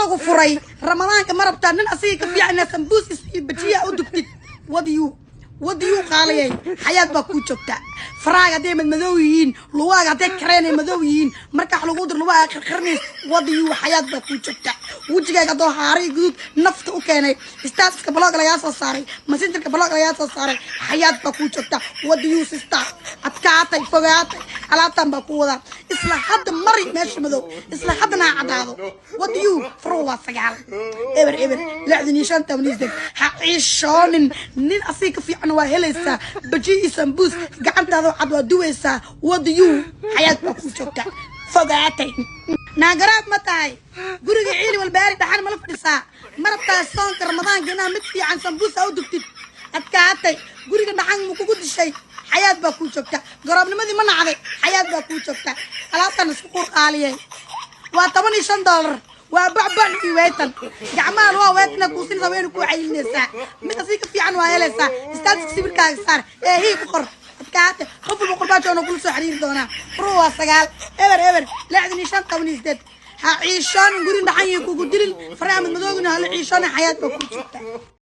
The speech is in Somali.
Lagu furay Ramadaanka, ma rabtaa nin asiga ka fiican inaad sambuus iyo bajiya u dubtid? Wadiyu wadiyuu qaaliyay, Xayaad baa kuu joogta. Faraaga hadday madmadow yihiin, lugaaga hadday kareen ay madow yihiin, marka wax lagu dir lugaaga qirqirnays, wadiyuu, Xayaad baa kuu joogta. Wejigaaga haddoo haaray guduud nafta u keenay, statuska block lagaa soo saaray, Messengerka block lagaa soo saaray, Xayaad baa kuu joogta. Wadiyuu sister, adkaatay, fogaatay, alaabtan baa ku wadaa. Isla hadda mari meesha madow, isla haddana ha caddaado. Wadiyuu, faruhu waa 9 0 0 0 65 18. Ha ciishoonin, nin asiga ka fiican waa helaysaa. Baji iyo sambuus gacantaada cad waa duwaysaa. Wadiyuu, Xayaad baa kuu joogta. Fogaatay, naagaraab ma tahay? Guriga ciili walbaari dhaxan mala fadhisaa? Ma rabtaa soonka Ramadaanka inaa mid fiican sambuusa u dubtid? Adkaatay, guriga dhaxan ma kugu dishay? Xayaad baa kuu joogta. Garoobnimadii ma nacday? Xayaad baa kuu joogta. Alaabtan isku qurqaaliyay waa $15. Waa bacbac iyo weytan gacmaha waa weytana kuusinaysaa, wayna kuu cayilinaysaa. Mid asii ka fiican waa helaysaa. Statuska sawirkaaga saar ee hii ku qor. Adkaate, qof walba qurbaajoona kula soo xiriiri doonaa. Furu waa 9 0 0 65 18. Ha ciishoon, guri dhaxan iyo kugu dilin. Faraha madmadoogina hala ciishoon. Xayaad baa kuu joogta.